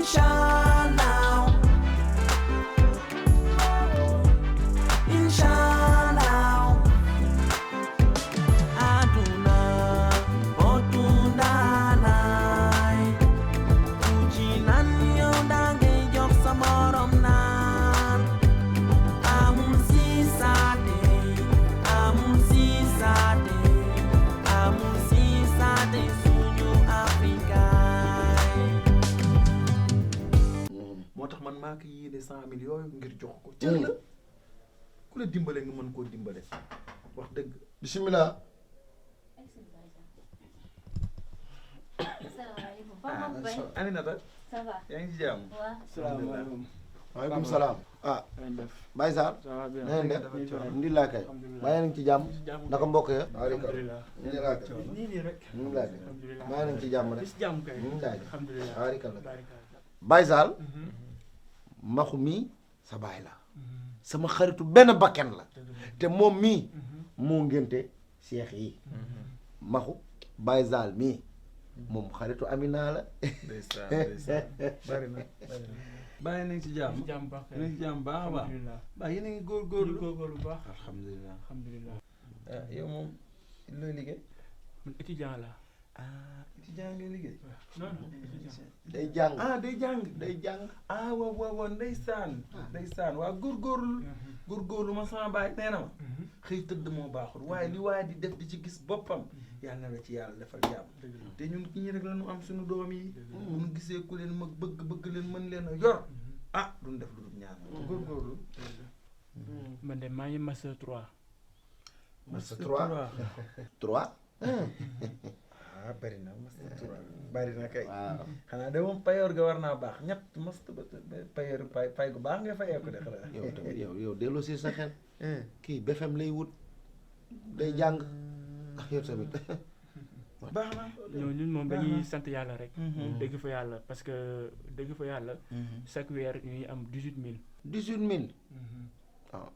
Inshallah, inshallah. Aduna botundanay ujinan yow dangay jox sa morom naan amul siisaate amul siisaate amul siisaate suñu Afrikaay. moo tax man maa ko yéene 100 000 yooyu ngir jox ko. cër la ku la dimbale nga mën koo dimbale wax dëgg. bismillah. salaamaaleykum Papa Mbaye. Aminata Ça va. yaa ngi ci jàmm. waaw. salaamaaleykum. waaleykum salaam. ah nañ def. Baye Sarr. ça va bien. na ngeen def. alhamdulilah. alhamdulilah kay. bàyyi nañ ci jàmm. naka mbokk ya. alhamdulilah. alhamdulilah kay. nii rek. alhamdulilah kay. alhamdulilah. bàyyi nañ ci jàmm rek. bis jàmm kay. alhamdulilah. alhamdulilah. baarikalla. baarikalla. Baye Sarr. maxu mii sa baay la. sama xaritu benn bakken la. te moom mii moo ngénte seex yi. maxu Baye Sarr mii moom xaritu Amina la. ndeysaan ndeysaan bari na bàyyi nañ ci jàmm. bis jàmm baax kay. nañ ci jàmm baax a baax. alhamdulilah. baa yéen a ngi góorgóorlu góorgóorlu. góorgóorlu bu baax. alhamdulilah. alhamdulilah. yow moom looy liggéey. man étudiant la. ah étudiant ngay liggéey. non non étudiant. day jàng. ah day jàng. day jàng. ah waaw waaw waaw ndeysaan. ndeysaan waaw góorgóorlu. góorgóorlu ma sama baay nee na ma. xëy tëdd moo baaxul waaye li waaye di def di ci gis boppam. yàlla na la ci yàlla defal jàmm. te ñun ñi rek la ñu am suñu doom yi. bu ñu gisee ku leen mag bëgg leen mën leen a yor. ah duñ def lu dul ñaan. góorgóorlu. man de maa ngi master 3. master 3 3. ah bari na master 3 bari na kay. waaw. xanaa de moom payoor ga war naa baax ñett master ba payoor pay gu baax nga fayee ko de xanaa. yow tamit yow delloo si sa xel. kii BFM lay wut. day jàng. ah yow tamit. baax na. ñun moom dañuy sant yàlla rek. dëgg fa yàlla parce que dëgg fa yàlla. chaque weer ñuy am 18000. 18000. ah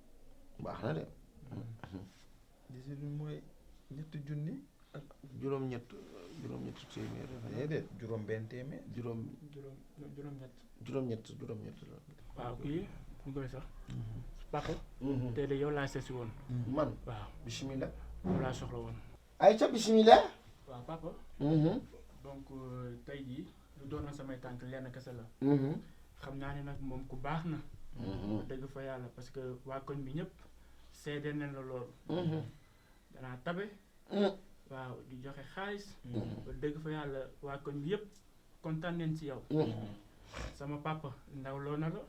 baax na de. 18 mooy ñetti junni. juróom-ñett téeméer. déedéet juróom benn téeméer. juróom-ñett. juróom-ñett la. waaw kii ñu koy sax. papa. tey de yow laa seesi woon. man waaw bismillah. yow laa soxla woon. ayca bismillah. waaw papa. donc tey jii lu doon na samay tànk lenn kese la. xam naa ne nag moom ku baax na. dëgg fa yàlla parce que waa koñ bi ñëpp seede nañ la loolu. danaa tabe. waaw di joxe xaalis. ba dëgg fa yàlla waa koñ bi yëpp kontaan nañ ci yow. sama papa ndawloo na la.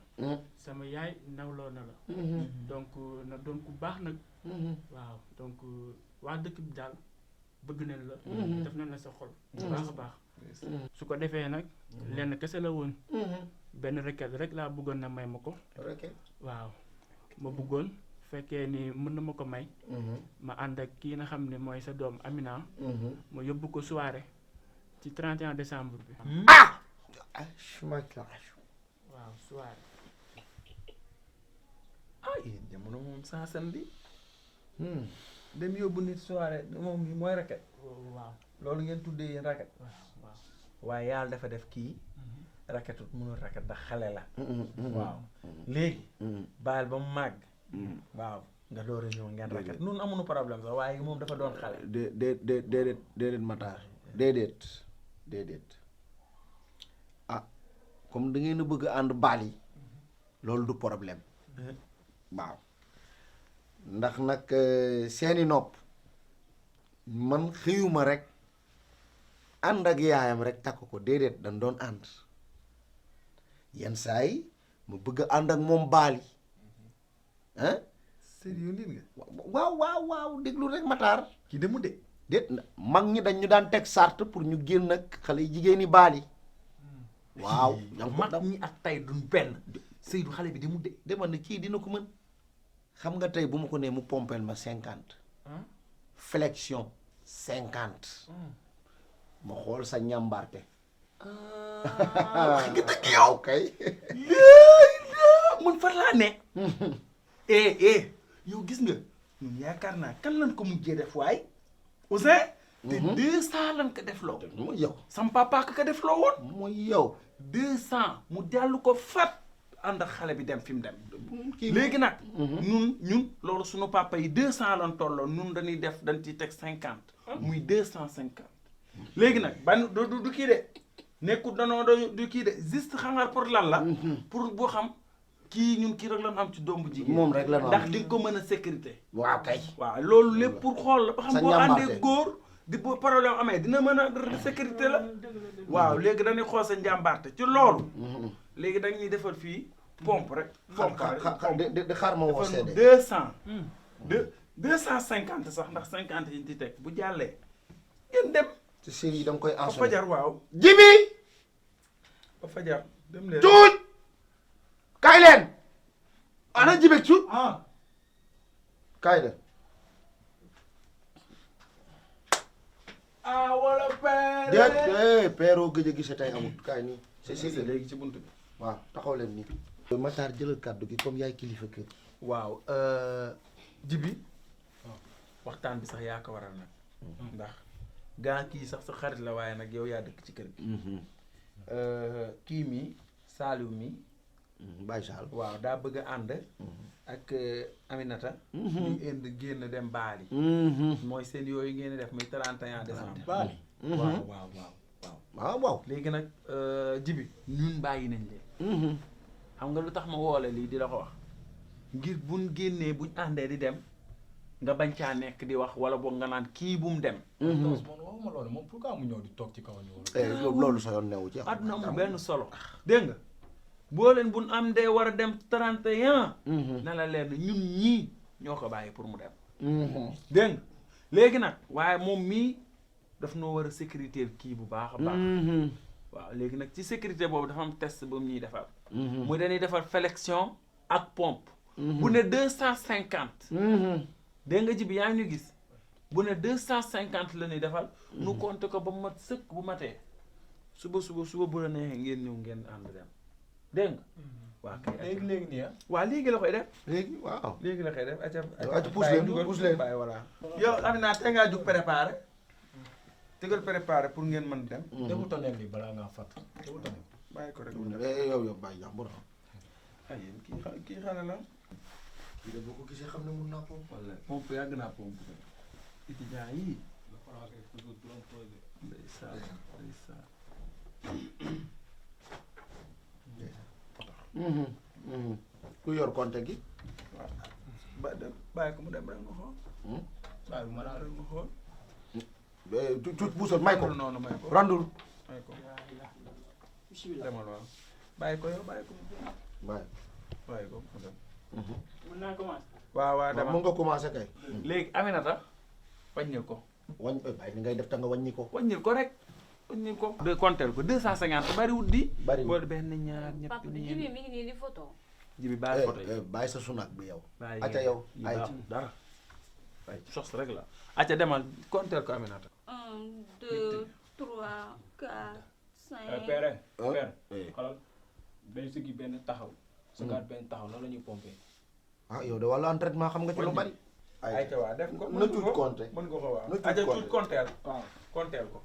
sama yaay ndawloo na la. donc na doon ku baax nag. waaw donc waa dëkk bi daal bëgg nañ la. def nañ la sa xol. bu baax a baax. su ko defee nag lenn kese la woon. benn requête rek laa bëggoon na may ma ko. waaw ma bëggoon fekkee ni mën na ma ko may. ma ànd ak kii nga xam ne mooy sa doom Amina. ma yóbbu ko soirée ci 31 décembre bi. waaw soirée. ah yéen jamono moom saa sandi. dem yóbbu nit soirée moom mooy raket. waaw loolu ngeen tuddee yéen raket. waaw. waaye yàlla dafa def kii. raketut mënul raket ndax xale la. waaw léegi. baal ba mu màgg. waaw nga door a ñëw ngeen raket. nun amuñu problème sax waaye moom dafa doon xale. déedéet Matar déedéet ah comme da ngeen a bëgg a ànd baal yi loolu du problème waaw ndax nag seeni nopp man xëyuma rek ànd ak yaayam rek takk ko déedéet dañ doon ànd yenn saa yi ma bëgg a ànd ak moom baal yi ah sérieux nit nga. waaw déglu rek Matar kii demu de. déet mag ñi dañ ñu daan teg sart pour ñu génn ak xale yi jigéen ñi baal yi waaw mag ñi ak tey duñ benn. Seydou xale bi demu de. dama ne kii dina ko mën xam nga tey bu ma ko nee mu pompel ma 50 flexion 50 ma xool sa ñàmbarte wax nga dëgg yow kay mun fan laa ne. yow gis nga ñun yaakaar naa kan lañ ko mujjee def waay Ousseyn te 200 lan ko def loo. mooy yow. sam papa ka def loo woon. mooy yow. 200 mu dellu ko fat ànd ak xale bi dem fi mu dem. léegi nag. ñun loolu sunu papa yi 200 lan tolloo ñun dañuy def dañ ciy teg 50. muy 250. léegi nag ban du kii de nekkul danoo du kii de juste xangar pour lan la. pour boo xam kii ñun kii rek lan am ci doom bu jigéen. moom rek la ndax di nga ko mën a sécurité. waaw kay. waaw loolu lépp pour xool la ba xam boo njàmbaarte. àndee góor di bu problème amee dina mën a sécurité la. waaw léegi dañuy xool sa njàmbaarte ci loolu. léegi dañuy defal fii pompe rek. di xaar ma woo seede. 250 sax ndax 50 yi ñu ci teg bu jàllee ngeen dem. ci série yi da nga koy ba enchaîner. fajar waaw. Jibi. ba fajar dem leen. Cuuj. kaay leen. ana Jibi Cuuj. kaay leen. wala père. déet peeroo gëj a gise tey amul kaay nii. c'est c'est léegi ci buntu bi. waaw taxaw leen nii. Matar jëlal kàddu gi comme yaay kilifa kër. waaw Jibi waxtaan bi sax yaa ko waral nag ndax gaa kii sax sa xarit la waaye nag yow yaa dëkk ci kër gi kii mi Saliou mi Baye Sall. waaw daa bëgg a ànd ak Aminata ñu indi génn dem Bali mooy seen yooyu ngeen di def muy 31 décembre Bali waaw léegi nag Jibi ñun bàyyi nañ leen xam nga lu tax ma woole lii di la ko wax ngir buñ génnee buñ àndee di dem nga bañ caa nekk di wax wala boog nga naan kii bu mu dem. man waxuma loolu moom pourquoi mu ñëw di toog ci kaw ñu loolu sa yoon newu ci. àdduna amul benn solo dégg nga boo leen buñ am dee war a dem 31. na la leen ñun ñii ñoo ko bàyyi pour mu dem. dégg nga léegi nag waaye moom mii daf noo war a sécurité kii bu baax a baax. waaw léegi nag ci sécurité boobu dafa am test ba mu ñuy defar. muy dañuy defar flexion ak pompe. bu ne 250. dégg nga ji bi yaa ngi ñu gis bu ne 250 la ñuy defal. nu compter ko ba mu mat sëkk bu matee. suba bu la neexee ngeen ñëw ngeen ànd dem dégg nga. waa kay léegi nii ah. waa léegi la koy def. léegi waaw. léegi la koy def acca pousse leen bàyyi voilà. yow Amina tey ngaa jug préparé. tegal préparé pour ngeen mën dem. déglu tonel bi balaa ngaa fàtt déglu tonel. bàyyi ko rek yow bàyyi jàmbur. ay yéen kii xale la. kii de boo ko gisee xam ne mun naa pompe. walla pompe yàgg naa pompe. étudiant yi. ndeysaan. ku yor compte gi. waaw bàyyi ko mu dem rek nga xool. bàyyi bu ma laa rek nga xool. tuut puusal may ko. noonu may ko randul. may ko. demal waaw. bàyyi ko yow bàyyi ko mu dem. bàyyi ko mu dem. mën naa commencé. waaw dama mën nga commencé kay. léegi Aminata wàññil ko. bàyyi ni ngay def ta nga wàññi ko. wàññil ko rek. wàññil ko. de compter ko 250 bariwul di. bariwul boole benn ñaar ñett papa bi Jibi mi ngi nii di photo. Jibi bàyyi photo yi. bàyyi sa sunak bi yow. bàyyi acca yow ay dara. ay sos rek la. acca demal compter ko Aminata. 1 2 3 4 5. père xoolal day sëggi benn taxaw sëggaat benn taxaw noonu la ñuy pompé. ah yow de wàllu entraînement xam nga ci lu bari. ayca waa def ko na tuut compté. mën nga ko waaw. na tuut acca compté. tuut compter. waaw compter ko.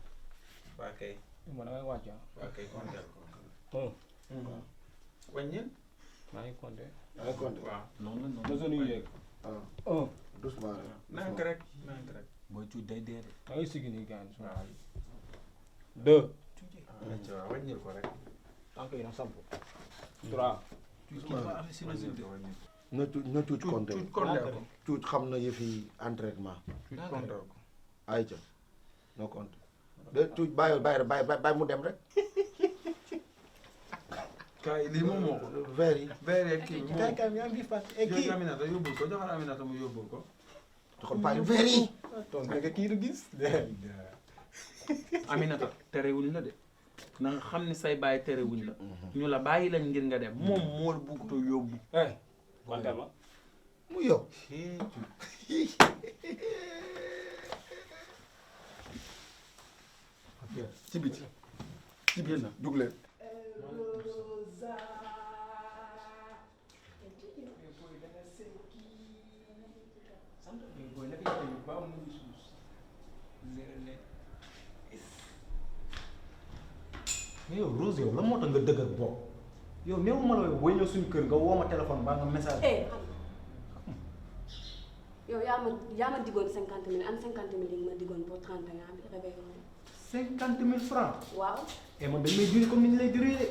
waa kay. man damay wàcc ah. waa kay compter ko. wàññil. maa ngi compté. da ngay compté. waaw noonu la noonu. zone yu yéeg. ah doucement. nank rek nank rek. booy tuut day dee de. maa ngi siggi nii gars yi. waaw. 2. acca waaw wàññil ko rek. tànk yi na samp. 3. na tuut compté. tuut compter ko. tuut xam na yëfi entraînement. tuut compter ko. ayca no compté. de tuut bàyyi mu dem rek. kaay lii moom moo ko. verre yi. verre yeeg kii bi moom kay yaa ngi fàtt. jox Aminata yóbbul ko joxal Aminata mu yóbbul ko. joxal bàyyi verre yi. toog nga kii du gis. Aminata terewuñ la de na nga xam ni say bàyyi terewuñ la. ñu la bàyyi lañ ngir nga dem moom moo la bëgg a yóbbu. compté ma. mu yow. ci biti ci biir na dugg leen. booy naka yéen a ngi baax mu ngi suus. mais yow Rose yow la moo tax nga dëgër bopp yow néew ma la booy ñëw suñu kër nga woo ma téléphone baa nga message. yow yaa ma diggoon 50 000 am 50 000 yi ma diggoon pour 31 bi réveillon. 50 000 francs. waaw. et man dañ may juri comme ni ñu lay juree de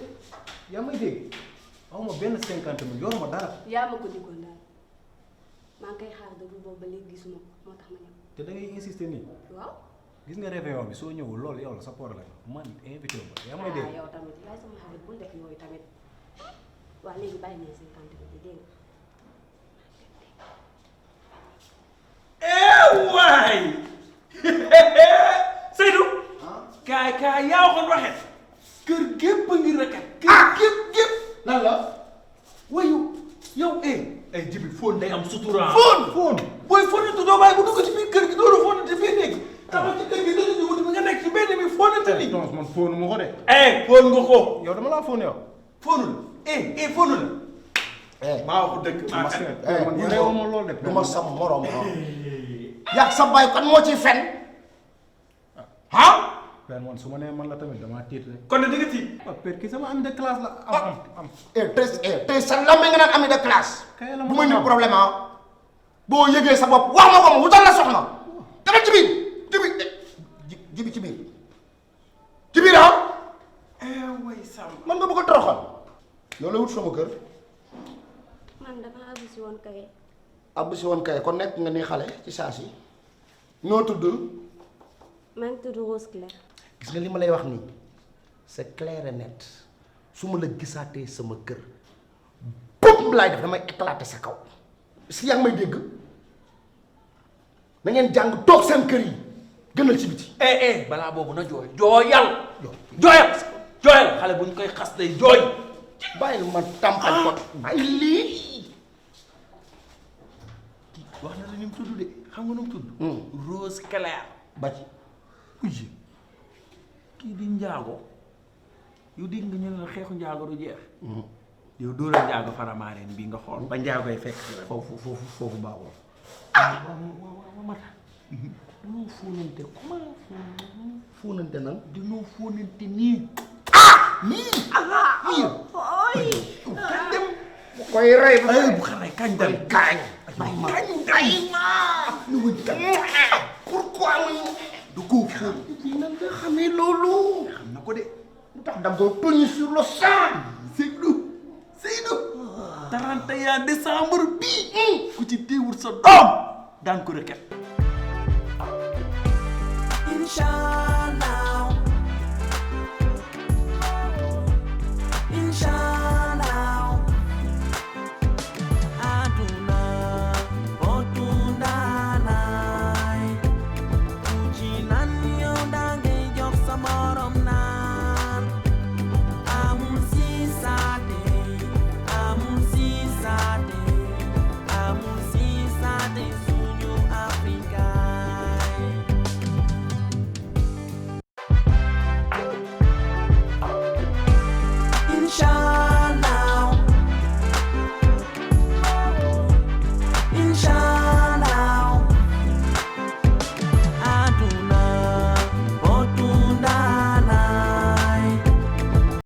yaa may dégg aw ma benn 50 000 yoruma dara. yaa ma ko diggoon daal maa ngi koy xaar dëgg boobu ba léegi gisuma ko moo tax ma ñëw. te da ngay insister nii. waaw. gis nga réveillon bi soo ñëwul loolu yow la sa problème man invité wu ma yaa may dégg. yow tamit yaay sama xarit bul def yooyu tamit waaw léegi bàyyi nañ 50 000 dégg nga. waay Seydou. kaay yaa waxoon waxet kër gépp a ngi rakat. kër gépp lan la. wayu yow jibi fóon day am sutura. fóon. booy fóonante doo bàyyi bu dugg ci biir kër gi doo la fóonante fii nekk. taxaw ci kër gi doo la wut bi nga nekk ci benn bi fóonante ni. donc man fóonu ma ko de. fóon nga ko. yow dama laa fóon yow. fóonu la fóonu la. maa wax dëgg. man yow ma loolu de. du ma sa morom yaa sa baay kan moo ciy fen père man su ma nee man la tamit damaa tiit rek. kon de dëgg tiit. waaw père kii sama ami de classe la am. tey sa lambe nga naan ami de classe. kay la bu ma ni problème boo yëgee sa bopp wax ma ko ma wutal la soxna. dama ci biir jibi ci biir ci biir way Sam. man nga bëgg a toroxal. yow la wut sama kër. man dama abbi si woon kay. abbu si woon kay kon nekk nga ni xale ci saa si. noo tudd. maa ngi tudd Rose Claire. gis nga li ma lay wax nii c'est clair et net su ma la gisaatee sama kër bopp laay def damay éclater sa kaw si yaa ngi may dégg na ngeen jàng toog seen kër yi gënal ci biti. balaa boobu na jooyal xale bu ñu koy xas day jooy. bàyyil ma tàmpal ko bàyyi lii. wax na la ni mu tudd de xam nga nu mu tudd. Rose Claire. ba ci. kii di njaago yow dégg nga ñu ne la xeexu njaago du jeex. yow dóoral njaago faramaareen bii nga xool ba njaagoy fekk ci la. foofu baaxul. waaw mata dañoo fóonante comment fóonante nan. dañoo fóonante nii. kañ dem. bu koy rey ba bu xanaa kañ dem. kañ. pourquoi muy. du ko fóon. nan nga xamee loolu. xam na ko de. lu tax da nga ko togn sur le sang. Seydou 31 décembre bii ku ci téewul sa doom daan ko reket. Inshallah, inshallah, aduna botundanay, ujinan yo dangay jox sa morom naan, amul si sade,